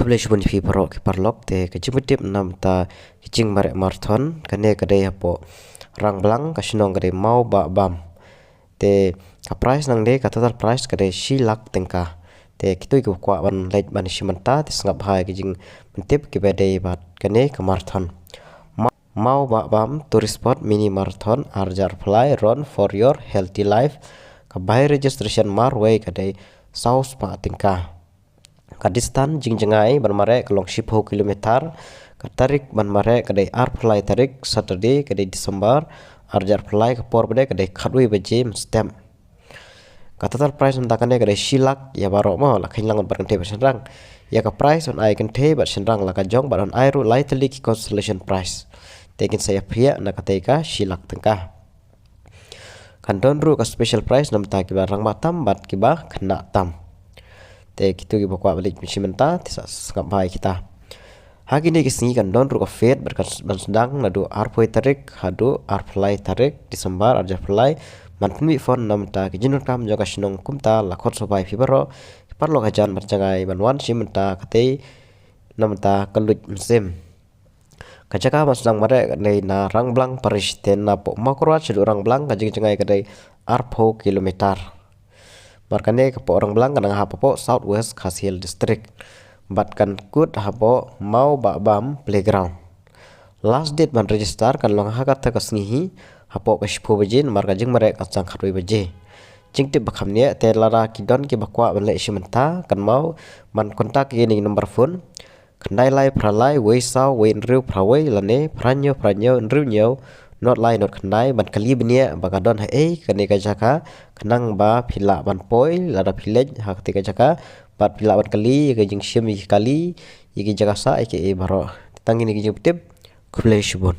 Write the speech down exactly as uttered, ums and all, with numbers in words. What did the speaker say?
Khublei shibun ïa phi baroh ki paralok. Te ka jingpyntip namar ka jingmareh marathon kane ka dei hapoh Rangblang, ka shnong ka dei Mawbahbam. Te ka prize nangne, ka total prize ka dei shi lak tyngka. Te kito kiba kwah ban leit ban shim bynta te sngap ha ki jingpyntip kiba dei bad kane ka marathon. Ma- Mawbahbam Tourist Spot Mini Marathon ar hajar arphew lai, Run for Your Healthy Life. Ka bai registration marwei ka dei saw spah tyngka. Ka distance jingjngai ban mareh ka long shiphew kilometer. Ka tarik ban mareh ka dei arphew lai tarik, Saturday, ka dei December ar hajar arphew lai. Ka por ba dei ka dei khatwei baje mynstep. Ka total prize mynta kane ka dei shi lak ïa baroh mo, la kheiñ lang bad kynthei bad shynrang. Ïa ka prize yn ai kynthei bad shynrang la ka jong bad yn ai ruh lai tylli ki consolation prize. Te kin sa ïaphiah na katei ka shi lak tyngka. Kan don ruh ka special prize namar kiba rangbah tam bad kiba khynnah tam. Te kito kiba kwah ban leit shim bynta te sa sngap bha ïa kita. Ha kine ki sngi kan don ruh ka fete bad kan s- ban sdang naduh arphew tarik haduh arphew lai tarik December ar hajar arphew lai. Man pynmih phone namar ki jingdonkam jong ka shnong kumta la khot sngewbha ïa phi baroh ki paralok hajan bad jngai ban wan shim bynta katei namar ka luit mynsiem. Ka jaka ban sdang mareh ka dei na Rangblang Parish, te napoh Mawkyrwat shaduh Rangblang ka jingjngai ka dei arphew kilometer. Mar kane ka poh Rangblang ka nang hap hapoh South West Khasi Hills District. Bad kan kut hapoh Mawbahbam Playground. Last date ban register kan long ha kata ka sngi hi hapoh ka shiphew baje namar ka jingmareh kan sdang khatwei baje. Jingtip ba kham nia, te lada ki don kiba kwah ban leit shim bynta kan mau ban contact ïa kine ki number phone. Khyndai lai phra lai wei saw wei hynriew phra wei lane phra hynñiew phra hynñiew hynriew hynñiew nod lai nod khyndai ban kylli bniah ba ka don haei kane ka jaka, khnang ba phi lah ban poi lada phi leit ha katei ka jaka bad phi lah ban kylli ïa ka jingshim ïa ki kali ïa ki jaka sah ïa kiei baroh. Te tang kine ki jingpyntip. Khublei shibun.